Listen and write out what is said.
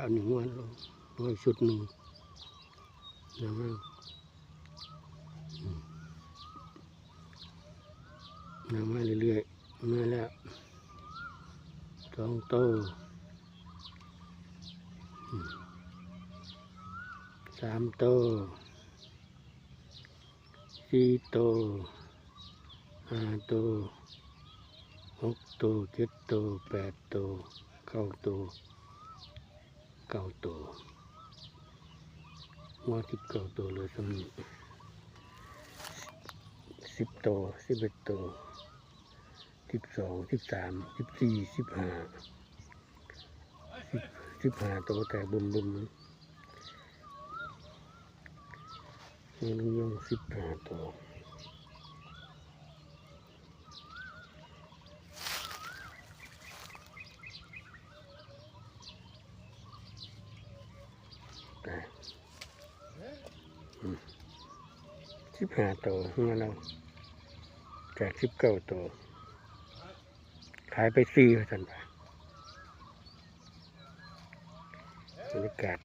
ອັນນີ້ງວດລະ ງວດຊຸດໜຶ່ງນຳມາ ອືມ ນຳມາເລື້ອຍໆ ມາແລ້ວສອງໂຕ ອືມ ສາມໂຕ ສີ່ໂຕ ຫ້າໂຕ ຫົກໂຕ ເຈັດໂຕ ແປດໂຕ ເກົ້າໂຕ ເກົ້າໂຕ ງົວສິບເກົ້າໂຕ ເຫຼືອສ່ຳນີ້ ສິບໂຕ ສິບເອັດໂຕ ສິບສອງ ສິບສາມ ສິບສີ່ ສິບຫ້າ ສິບ ສິບຫ້າໂຕ ແຕ່ບຶມໆ ຍັງ ຍັງສິບຫ້າໂຕ ແຕ່ ອືມ ສິບຫ້າໂຕ ງົວລາວ ຈາກສິບເກົ້າໂຕ ຂາຍໄປສີ່ ວ່າຊັ້ນວ່າ ບັນຍາກາດ